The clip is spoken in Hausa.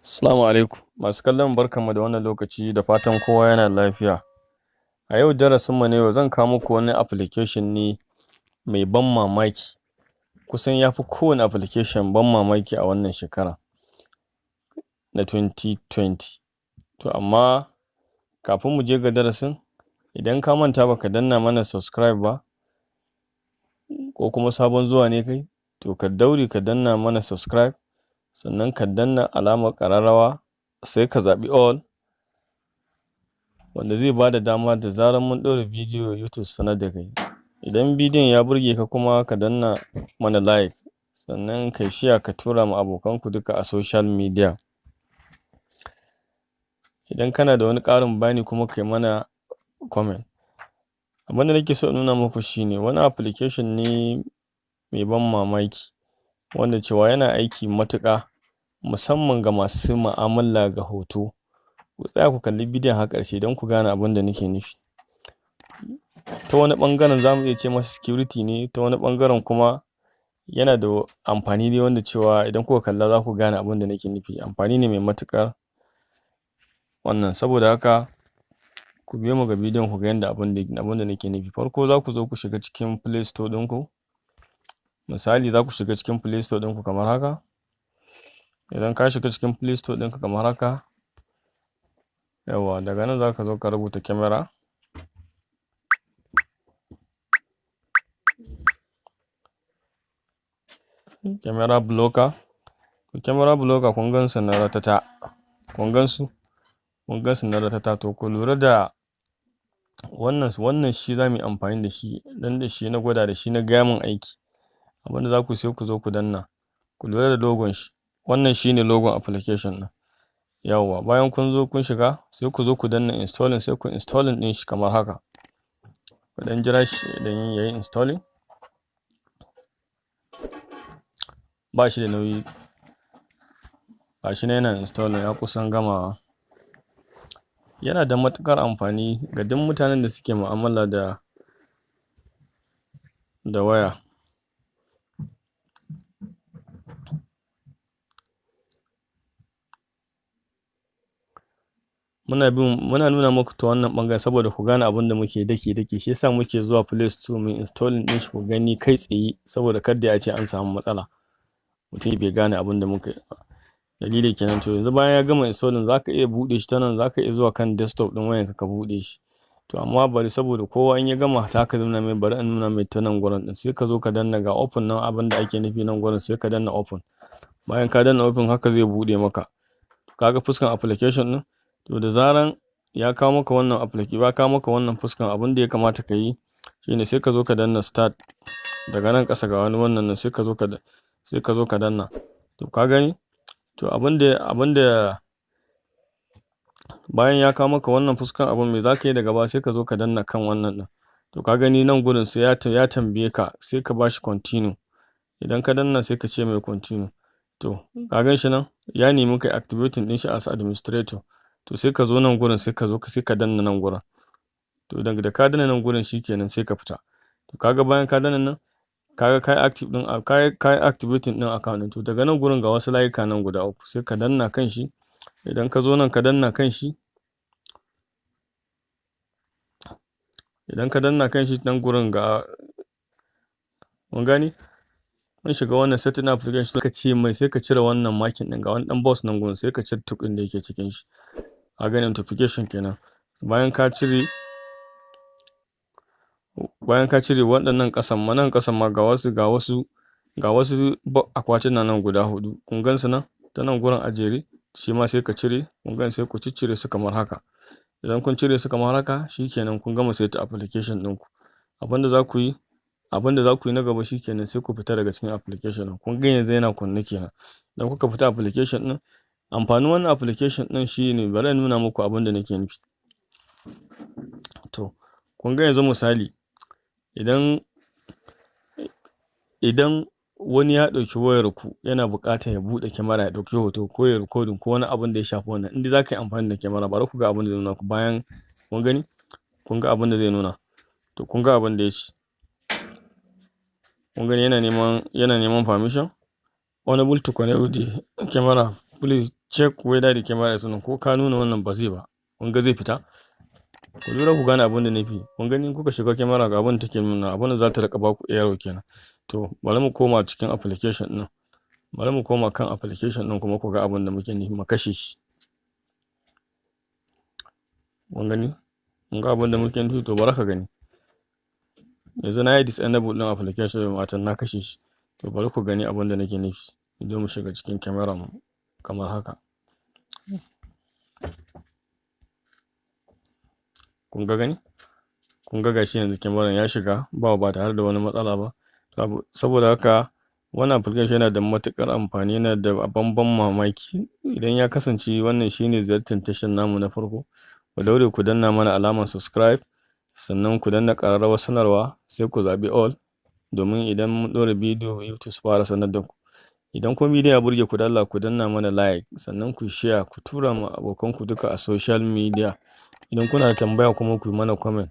Assalamu alaikum masu kallon mu, barkanmu da wannan lokaci, da fatan kowa yana lafiya. A yau darasin mu na yau zan kawo muku wani application ne mai ban mamaki, kusan yafi kowane application ban mamaki a wannan shekara na 2020. To amma kafin mu je ga darasin, idan ka manta baka danna mana subscribe ba, ko kuma sabon zuwa ne kai, to ka daure ka danna mana subscribe, sannan ka danna alamar ƙararrawa, sai ka zaɓi all, wanda zai bada dama da zarar mun ɗaura bidiyo YouTube su sanar da kai. Idan bidiyon ya burge ka kuma, ka danna mana like, sannan kai share, ka tura ma abokanku duka a social media. Idan kana da wani ƙarin bayani kuma, kai mana comment. Abin da nake so in nuna muku shine wani application ne mai ban mamaki, wanda cewa yana aiki matuƙa, musamman ga masu mu'amala ga hoto. Ku tsaya ku kalli bidiyon har ƙarshe don ku gane abin da nake nufi. Ta wani ɓangaren za mu iya ce masa security ne, ta wani ɓangaren kuma yana da amfani dai, wanda cewa idan kuka kalla za ku gane abin da nake nufi. Amfani ne mai matuƙar wannan. Saboda haka ku biyo mu ga bidiyon ku ga yanda abin da nake nufi. Farko za ku zo ku shiga cikin Play Store ɗinku. Misali, za ku shiga cikin Play Store ɗinku kamar haka. Idan ka shiga cikin Play Store ɗinka kamar haka, yawwa, daga nan za ka zo ka rubuta camera, camera blocker. Camera blocker, kun gan su nan ratata, kun gan su, kun gan su nan ratata. To ku lura da wannan, wannan shi za mu yi amfani da shi, don da shi na gwada, da shi na ga ya min aiki. Abin da za ku yi, sai ku zo ku danna. Ku lura da logon shi, wannan shi ne logon application ɗin. Yawwa, bayan kun zo kun shiga, sai ku zo ku danna installing, sai ku installing ɗin shi kamar haka. Ku ɗan jira shi idan ya yi installing. Ba shi da nauyi. Ga shi nan yana installing, ya kusan gamawa. Yana da matuƙar amfani ga duk mutanen da suke mu'amala da waya. Muna bin muna nuna muku ta wannan ɓangaren saboda ku gane abin da muke daki daki. Shi yasa muke zuwa Play Store mu installing ɗin shi ku gani kai tsaye, saboda kar dai a ce an samu matsala, mutum bai gane abin da muka yi ba. Dalili kenan. To yanzu bayan ya gama installing, zaka iya buɗe shi ta nan, zaka iya zuwa kan desktop ɗin wayanka ka buɗe shi. To amma bari, saboda kowa in ya gama ta haka nuna mai, bari in nuna mai ta nan gurin ɗin. Sai ka zo ka danna, ga open nan. Abin da ake nufi, nan gurin sai ka danna open. Bayan ka danna open haka, zai buɗe maka. Ka ga fuskan application ɗin. To da zaran ya kawo maka wannan application, ya kawo maka wannan fuskan, abin da ya kamata ka yi shine sai ka zo ka danna start daga nan ƙasa. Ga wani wannan nan, sai ka zo ka danna. To ka gani. To abin da bayan ya kawo maka wannan fuskan, abin me za ka yi daga baya? Sai ka zo ka danna kan wannan ɗin. To ka gani nan gurin, sai ya tambaye ka, sai ka bashi continue. Idan ka danna, sai ka ce mai continue. To ka gan shi nan, ya nemi kai activating ɗin shi as administrator. To sai ka zo nan gurin, sai ka zo sai ka danna nan gurin. To da ka danna nan gurin, shikenan, sai ka fita. To kaga bayan ka danna nan, kaga kayi active ɗin, kayi activating ɗin account ɗin. To daga nan gurin ga wasu layuka nan guda uku, sai ka danna kan shi. Idan ka zo nan ka danna kan shi, idan ka danna kan shi nan gurin, ga, kun gani, mun shiga wannan setting application. Ka ce mai, sai ka cire wannan marking ɗin. Ga wani ɗan box nan gurin, sai ka cire tick ɗin da yake cikin shi. Ka gani, notification kenan. Bayan ka cire waɗannan, ƙasan ma, nan ƙasan ma ga wasu akwatuna nan guda huɗu, kun gan su nan ta nan gurin a jere, shi ma sai ka cire. Kun gani, sai ku ciccire su kamar haka. Idan kun cire su kamar haka, shikenan, kun gama saita application ɗinku. Abin da za ku yi na gaba, shikenan, sai ku fita daga cikin application ɗin. Kun ga yanzu yana kunne kenan. Idan kuka fita application ɗin, amfanin wannan application ɗin shine, bari in nuna muku abin da nake nufi. To kun ga yanzu misali, idan wani ya ɗauki wayar ku, yana buƙatar ya buɗe kyamara ya ɗauki hoto ko ya recording ko wani abun da ya shafi wannan, in dai za ka yi amfani da kyamara, bari ku ga abin da zai nuna ku. Bayan kun gani, kun ga abin da zai nuna. To kun ga abin da ya ce. Kun gani, yana neman permission, unable to connect with the camera, please. Check whether the camera is on, ko ka nuna wannan ba zai ba. Kun ga zai fita. Ku lura ku gane abin da nufi. Kun gani, kuka shiga kyamara, ga abin da take nuna, abin da za ta riƙa baku error kenan. To, bari mu koma cikin application ɗin. Bari mu koma kan application ɗin kuma ku ga abin da muke nufi, mu kashe shi. Kun gani? Kun ga abin da muke nufi? To, bari ka gani. Yanzu na yi disable ɗin application, wato na kashe shi. To, bari ku gani abin da nake nufi. Zo mu shiga cikin kyamarar mu kamar haka. Kun ga gani? Kun ga gashi yanzu kyamarar ya shiga ba tare da wani matsala ba. Saboda haka wannan application yana da matuƙar amfani, yana da ban mamaki. Idan ya kasance wannan shine ziyartar tashar namu na farko, ku daure ku danna mana alamar subscribe, sannan ku danna ƙararrawar sanarwa, sai ku zaɓi all, domin idan mun ɗora bidiyo YouTube su fara sanar da ku. Idan kuma bidiyon ya burge ku, da Allah ku danna mana like, sannan ku share, ku tura ma abokanku duka a social media. Idan kuna da tambaya kuma ku yi mana comment.